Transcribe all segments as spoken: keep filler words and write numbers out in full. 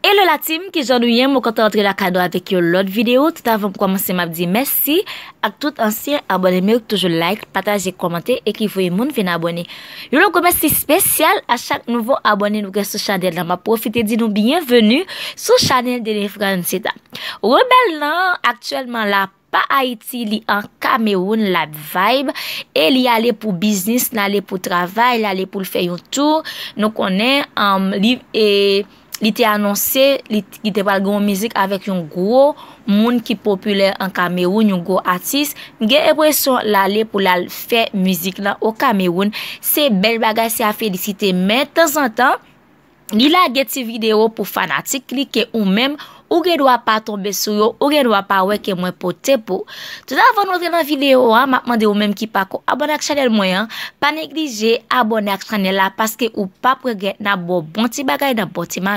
Hello la team, kijan nou ye? Mwen kontan rantre lakay nou avèk yon lòt videyo. Tout avan m kòmanse, m ap di mèsi ak tout ansyen abòne m yo ki toujou like, pataje, kòmante e ki voye moun vin abòne. Yon lòt gwo mèsi espesyal a chak nouvo abòne nou gen sou chanèl la. M ap pwofite di nou byenveni sou chanèl Deliverance Sita. Rebèl lan aktyèlman la pa Ayiti, li an Kamewoun, l ap vibe, e li ale pou biznis, l ale pou travay, l ale pou l fè yon tou. Nou konnen, um, li, e, li te anonse, li, li te pral gen yon mizik avèk yon gwo moun ki popilè an Kamewoun, yon gwo atis. M gen enpresyon l ale pou l al fè mizik lan o Kamewoun. Se bèl bagay, se a felisite, men tanzantan, li lage ti videyo pou fanatik li ke ou menm, ou gen dwa pa tonbe sou yo, ou gen dwa pa wè ke mwen pote pou. Tout avan nou antre nan videyo a, m ap mande ou menm ki pako abòne ak chanèl mwen an, pa neglije abòne ak chanèl la paske ou p ap regrèt, n ap ba w bon ti bagay nan bon ti ma.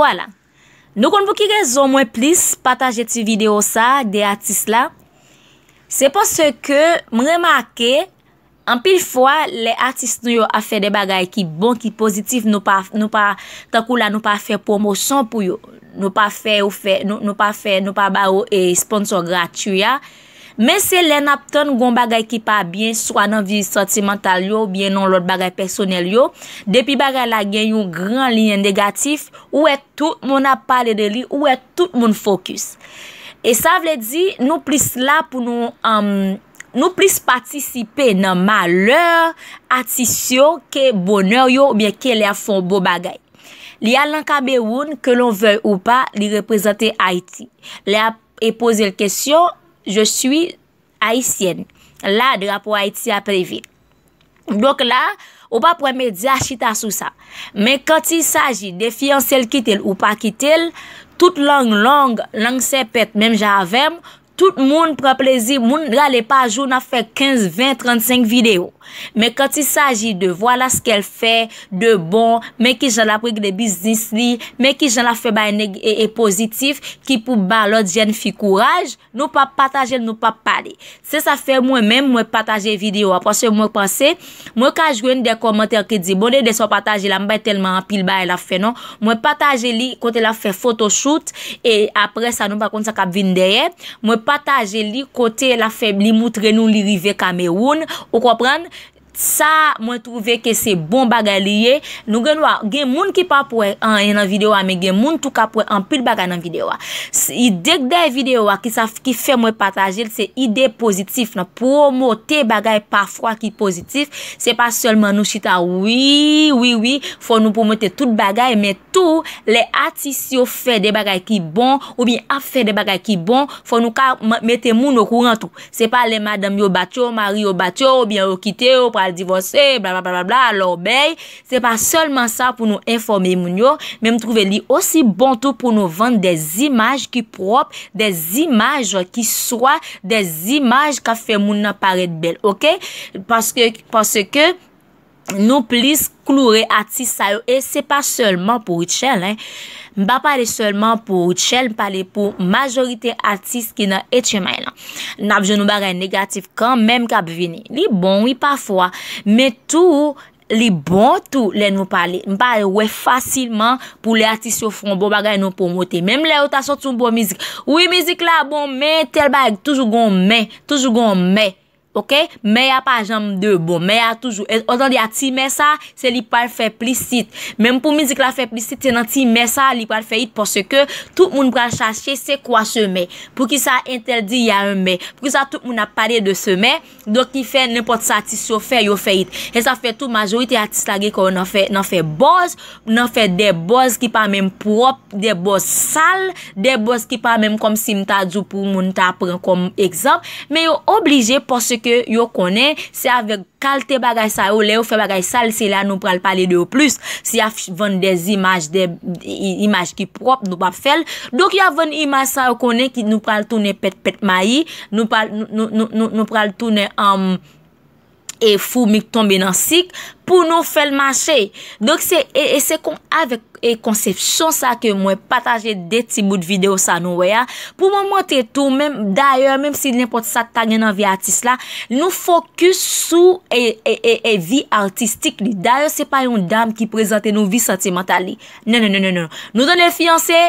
Vwala. Nou konn pou ki rezon mwen plis pataje ti videyo sa de atis la? Se paske m remake, anpil fwa, lè atis nou yo ap fè de bagay ki bon, ki pozitif, nou pa, nou pa, tankou la, nou pa fè pwomosyon pou yo. Nou pa fè yo fè, nou, nou pa fè, nou pa ba yo, e, sponsor gratui a. Men se lè n ap tann gon bagay ki pa byen, swa nan vi santimantal yo, oubyen nan lòt bagay pèsonèl yo, depi bagay la gen yon gran lyen negatif, ou wè tout moun ap pale de li, ou wè tout moun fokis. E sa vle di, nou plis la pou nou, um, nou plis patisipe nan malè atis yo ke bonè yo, oubyen ke lè y ap fè yon bon bagay. Li al nan Kamewoun, que l'on veuille ou pas, li reprezante Ayiti. Lè y ap, e, poze l kesyon, je suis haïtienne. La, drapo Ayiti ap leve. Donk la, ou p ap wè medya chita sou sa. Men quand il s'agit de fiyanse l, kite l ou pa kite l, tout lang long, lang sèpèt, menm jan avè m, tout moun pran plezi, moun rale pa jou, n ap fè kenz, ven, trannsenk videyo. Men quand il s'agit de voilà ce qu'elle fait de bon, men kijan l ap regle biznis li, men kijan l ap fè bagay neg-, e, e pozitif ki pou ba lòt jèn fi kouraj, nou p ap pataje l, nou p ap pale. Se sa fè mwen menm, mwen pataje videyo a, paske mwen panse, mwen ka jwenn de kòmantè ki di, "Bon, Dede, sa w pataje la, m bay tèlman anpil bagay l ap fè non." Mwen pataje li kote l ap fè photoshoot, e apre sa, nou pa konn sa k ap vin dèyè. Mwen pataje li kote l ap fè, li moutre nou li rive Kamewoun, ou konprann? Sa, mwen twouve ke se bon bagay li ye. Nou gen dwa, gen moun ki p ap wè anyen nan videyo a, men gen moun tou k ap wè anpil bagay nan videyo a. S-, ide k dèyè videyo a, ki sa, ki fè mwen pataje l, se ide pozitif nan pwomote bagay pafwa ki pozitif. Se pa sèlman nou chita, wi, wi, wi, fò nou pwomote tout bagay, men tou, lè atis yo fè de bagay ki bon, oubyen ap fè de bagay ki bon, fò nou ka m-, mete moun okouran tou. Se pa lè madanm yo bat yo, mari yo bat yo, oubyen yo kite yo, pral divòse, blablabla, lòbèy. Se pa sèlman sa pou nou enfòme moun yo, men m twouve li osi bon tou pou nou vann de zimaj ki pwòp, de zimaj ki swa, de zimaj k ap fè moun nan parèt bèl, oke? Paske, paske nou plis kloure atis sa yo, e se pa sèlman pou Rutshelle, en. M pa pale sèlman pou Rutshelle, m pale pou majorite atis ki nan H M I lan. N ap jwenn yon bagay negatif kanmenm k ap vini. Li bon, wi, pafwa, men tou, li bon tou lè nou pale. M pa wè fasilman pou lè atis yo fè yon bon bagay, nou pwomote. Menm lè yo ta soti yon bon mizik. Wi, mizik la bon, men tèl bagay, toujou gon men, toujou gon men. Ok, mè a pa janm de bon. Mè a toujou, e, ou tande a ti mè sa, se li pral fè plis it. Menm pou mizik la fè plis it, se nan ti mè sa li pral fè it paske tout moun pral chache se kwa se mè. Poukisa entèl di y a un mè? Poukisa tout moun ap pale de se mè? Donk ki fè nenpòt sa atis yo fè, yo fè it. E sa fè tou majorite atis la gen kò yo nan fè, nan fè buzz, nan fè de buzz ki pa menm pwòp, de buzz sal, de buzz ki pa menm kòmsi m ta di w pou moun ta pran kòm egzanp, men yo oblije paske yo konnen se avèk kalte bagay sa yo, lè yo fè bagay sal, se la nou pral pale de yo plis. Si y ap vann de imaj, de i- imaj ki pwòp, nou p ap fè l. Donk y ap vann imaj sa yo konnen ki nou pral tounen pèt pèt mayi, nou pral, nou, nou, nou, nou, nou pral tounen, um, e foumi k tonbe nan sik pou nou fè l mache. Donk se, e, e se kon avèk, e konsepsyon sa ke mwen pataje de ti bout videyo sa nou wè a, pou mwen montre tou, menm dayè, menm si nenpòt sa k ta gen nan vi atis la, nou fokis sou, e, e, e, e vi atistik li. Dayè, se pa yon dam ki prezante nou vi santimantal li. Non, non, non, non, non. Nou tande l fiyanse,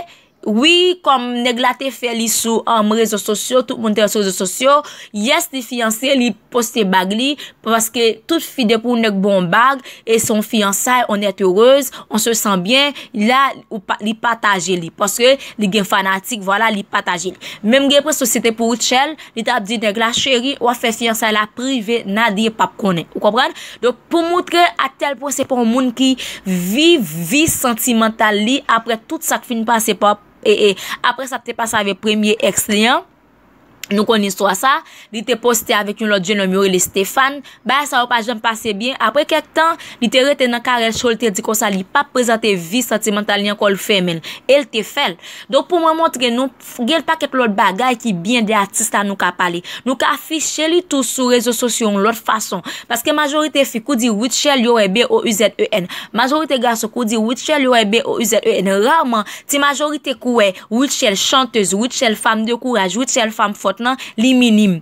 wi, kòm nèg la te fè li sou, um, rezo sosyo, tout moun te sou rezo sosyo. Yes, li fiyanse, li poste bag li, paske tout fi depi yon nèg ba w yon bag, e se yon fiyansay, on est heureuse, on se sent bien, la, ou pa, li pataje li, paske li gen fanatik, vwala, li pataje li. Menm gen enpresyon si se te pou Rutshelle, li t ap di nèg la, cheri, w ap fè fiyansay la prive, Nadie p ap konnen. Ou konprann? Donk, pou moutre a tèl pwen se pa yon moun ki viv vi santimantal li apre tout sa k fin pase pa, e, e, apre sa k te pase avèk premye èks li an. Nou konn istwa sa, li te poste avèk yon lòt jenòm yo rele Stéphane. Bagay sa yo pa janm pase byen. Apre kèk tan, li te rete nan karèl cho l, te di konsa li p ap prezante vi santimantal li ankò, l fèmen l. E l te fè l. Donk pou mwen montre nou, gen pakèt lòt bagay ki byen de atis la nou ka pale. Nou ka afiche li tou sou rezo sosyo yon lòt fason. Paske majorite fi, kou di Rutshelle, yo wè B O U Z E N. Majorite gason, kou di Rutshelle, yo wè B O U Z E N. Raman, ti majorite kou wè Rutshelle chanteuse, Rutshelle femme de courage, Rutshelle femme forte lan, li minim.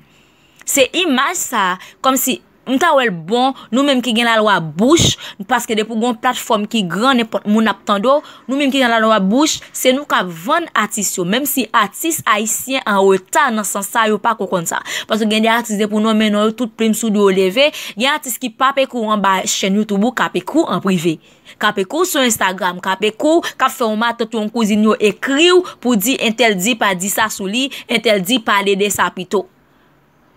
Se imaj sa, kòmsi, m ta wè l bon, nou menm ki gen lalwa bouch, paske depi w gen yon platfòm ki gran, nenpòt moun ap tande w, nou menm ki gen lalwa bouch, se nou k ap vann atis yo. Menm si atis ayisyen an reta nan sans sa, yo pa ko konn sa. Paske gen de atis depi w nonmen non yo, tout plim sou do yo leve. Gen atis ki p ap ekri w anba chèn YouTube ou, k ap ekri w an prive. K ap ekri w sou Instagram, k ap ekri w, k ap fè yon matant, yon kouzin yo ekri w pou di entèl di pa di sa sou li, entèl di pale de sa pito.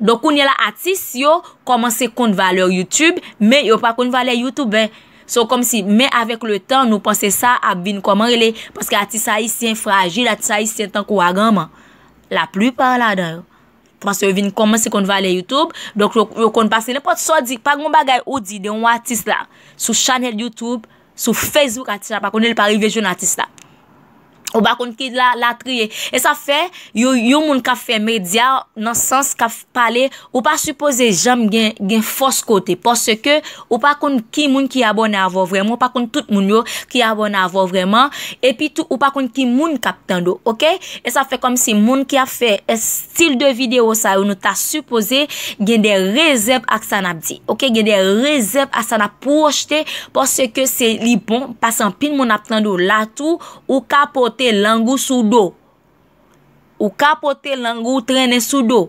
Donk kounye a la atis yo kòmanse konn valè YouTube, men yo pa konn valè youtubè. So kòmsi, men avèk le tan, nou panse sa ap vin kòman rele, paske atis ayisyen frajil, atis ayisyen tankou aganman. Laplipa ladan yo. Paske yo vin kòmanse konn valè YouTube, donk yo, yo konn pase nenpòt sa w di, pa gen yon bagay ou di de yon atis la, sou chanèl YouTube, sou Facebook, atis la pa konnen, li pa rive jwenn atis la. Ou pa konn ki la, latriye. E sa fè, yo, yon moun k ap fè medya, nan sans k ap pale, ou pa sipoze janm gen, gen fòs kote. Paske ou pa konn ki moun ki abòne avè w vrèman, ou pa konn tout moun yo ki abòne avè w vrèman, epi tou, ou pa konn ki moun k ap tande w, ok? E sa fè kòmsi moun ki ap fè stil de videyo sa yo, nou ta sipoze gen de rezèv ak sa n ap di, ok? Gen de rezèv ak sa n ap pwojte, paske se li bon, paske anpil moun ap tande w la tou, ou ka pote lang ou sou do. Ou ka pote lang ou trennen sou do.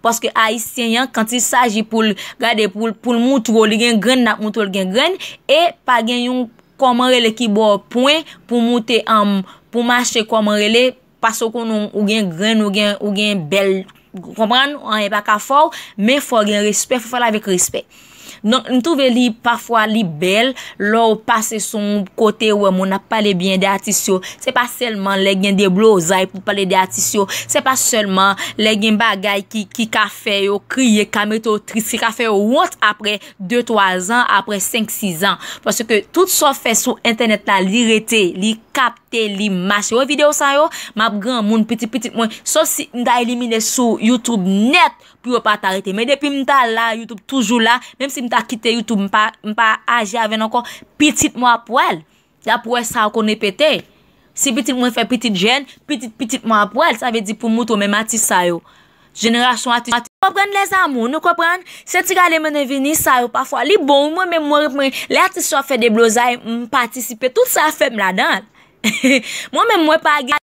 Paske ayisyen an, quand il s'agit pou l gade, pou l, pou l moutre w li gen grenn, l ap moutre w li gen grenn, e pa gen yon, kòman rele, ki ba w pwen pou moute, um, pou mache, kòman rele, paske w konnen w gen grenn, ou gen, ou gen bèl, ou konprann, anyen pa ka fè w, men fò w gen respè, fò w fè l avèk respè. Donk, m twouve li, pafwa, li bèl, lè w pase sou yon kote, ou wè moun ap pale byen de atis yo. Se pa sèlman lè gen deblozay pou pale de atis yo. Se pa sèlman lè gen bagay ki, ki ka fè yo kriye, ka mete yo tris, ki ka fè yo wont apre de, twa zan, apre senk, sis zan. Paske tout sa w fè sou entènèt la, li rete, li kapte, li mache. Wè videyo sa yo, m ap granmoun, pitit pitit mwen. Sof si m ta elimine sou YouTube nèt, pou yo pa ta rete. Men depi m ta la, YouTube toujou la. Menm si m ta kite YouTube, m pa, m pa aji avè l ankò, pitit mwen ap wè l. Y ap wè sa yo konn repete. Si pitit mwen fè pitit jèn, pitit pitit mwen ap wè l. Sa vle di pou m moutre w menm atis sa yo. Jenerasyon atis. Konprann, les amours, nou konprann? Se ti rale mennen vini sa yo pafwa. Li bon, wi, mwen menm, mwen, mwen, lè atis yo ap fè deblozay, m patisipe. Tout sa fè m ladan l. Mwen menm, mwen pa gen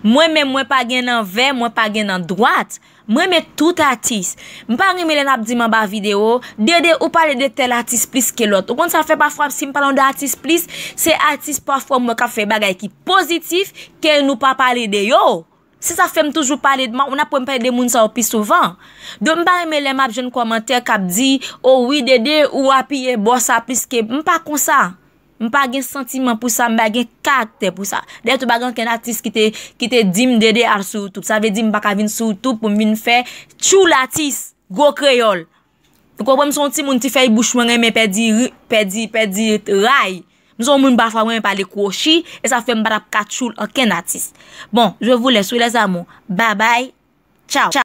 Mwen menm, mwen pa gen nan vè, mwen pa gen nan dwat. Mwen renmen tout atis. M pa renmen lè n ap di m anba videyo, Dede, ou pale de tèl atis plis ke lòt. Ou konn sa fè pafwa si m pale de atis plis, se atis pafwa m wè k ap fè bagay ki pozitif ke nou pa pale de yo. Se sa fè m toujou pale de, m ap wè m pale de moun sa yo pi souvan. Donk m pa renmen lè m ap jwenn kòmantè k ap di, o wi, Dede, ou apiye bò sa plis ke m. Pa konsa. M pa gen santiman pou sa, m pa gen karaktè pou sa. Dayè tou pa gen okenn atis ki te, ki te di m Dede al sou YouTube. Sa vle di m pa ka vin sou YouTube pou m vin fè tchoul atis, gwo kreyòl. Ou konprann m se yon timoun ti fèy bouch mwen renmen pèdi, pèdi, pèdi ray. M se yon moun pafwa mwen renmen pale kwochi, e sa fè m pa t ap ka tchoul okenn atis. Bon, je vous laisse, wi, les amours. Bye bye. Tchao.